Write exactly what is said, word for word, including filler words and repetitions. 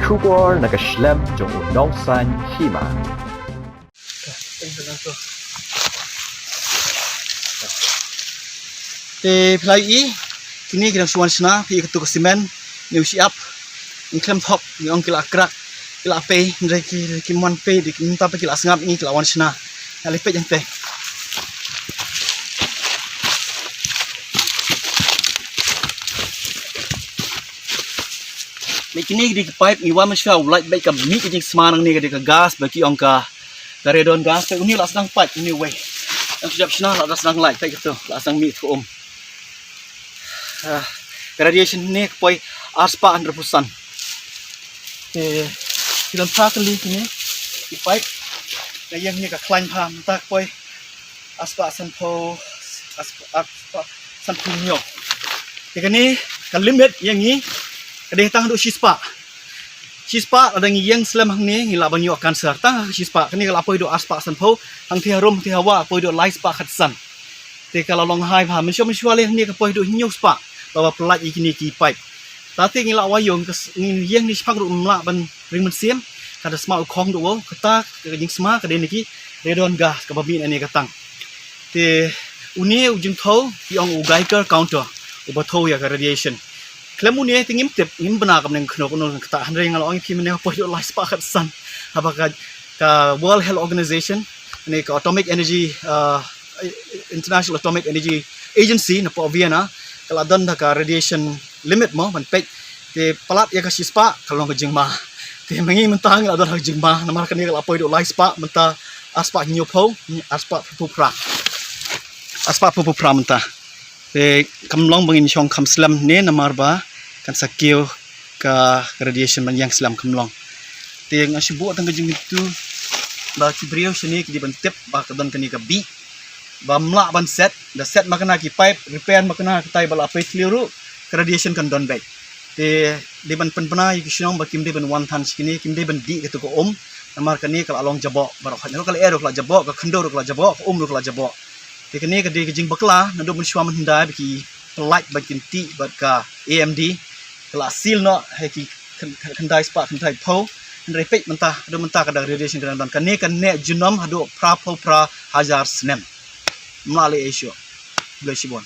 Khubor na ka shlem jong u nongsan hima. Te phi la ïohi, kine ki dang shu wan shna, phi ïohi katu ka simen, ne u shi ap, ngi khlem thok, ngi ong ki la krak, ki la pei, hynrei ki, ki mon pei, de ki mynta pat ki la sngap, ngi ki la wan shna. Nga leh peit hangtei. Bad kine ki dei ki pipe ngi wan mynshuwa u lait bad ka mih ka jingsma nangne ka dei ka gas ba ki ong ka, ka radon gas. Te une la sdang pipe une uwei. Dang shu dep shna la da sdang lait, peit katu la sdang mih tu um. Ah, ka radiation ne ka poi arspah hynriewphew san. Te ki don phra tylli kine ki pipe. Ka ïeng ne ka khlaiñ bha mynta ka poi arspah sanphew, arspah, arspah sanphew hynñiew. Te kane ka limit ïa ngi ka dei tang haduh shispah. Shispah lada ngi ïeng slem hangne ngi lah ban ïoh cancer. Tang ha shispah, kane ka la poi haduh arspah sanphew, hangtei harum hangtei hawa poi haduh laispah khatsan. Te ka la long high bha, mynshuwa mynshuwa lei hangne ka poi haduh hynñiew spah. Ba ba pynlait ïa kine ki pipe. Te ngi la wai ïong ka s-, ngi ïeng ne shaphang ruh ngim lah ban ring mynsiem. Ka da sma u khong duh wow, kata ka jingsma ka dei na ki radon gas kaba mih na ne ka tang. Te une u jingthew ki ong u Geiger counter uba thew ïa ka radiation. Khlem une te ngim tip, ngim bna ka bneng khynno khynno kata, hynrei nga la ong ïa phi mynne poi haduh laispah khatsan. Haba ka, ka World Health Organization ne ka Atomic Energy, uh, International Atomic Energy Agency na pdeng Vienna ka la don da ka radiation limit mo ban peit. Te palat ïa ka shispah ka long ka jingma. Te ma ngi mynta ngi la don ha ka jingma namar kane ka la poi haduh laispah, mynta arspah hynñiewphew, arspah phra. Arspah phra mynta. Te kam long ba ngin shong kham slem ne namar ba kan sa kiew ka radiation ban ïeng slem, kam long. Te nga shu buh tang ka jingmyntoi ba ki briew shane ki dei ban tip ba ka don kane ka bih. Bym lah ban set, da set ma kane ki pipe, repair ma kane katai ba la poi thliew ruh, ka radiation kan don beit. Te dei ban pynbna ïa ki shnong ba kim dei ban wan than shi kine, kim dei ban dih katu ka um. Namar kane ka la long jaboh baroh, hynrei ka lyer ruh ka la jaboh, ka khyndew ruh ka la jaboh, ka um ruh ka la jaboh. Te kane ka dei ka jingbakla naduh mynshuwa mynhyndai ba ki pynlait bad kin tih bad ka A M D. Ka la seal noh ha ki khyn-, khyn-, khyndai spah khyndaiphew. Hynrei peit mynta, haduh mynta ka dang radiation ka dang don. Kane ka neh junom haduh phraphew phra hajar snem. Ym lah leh ei shuh. Khublei shibun.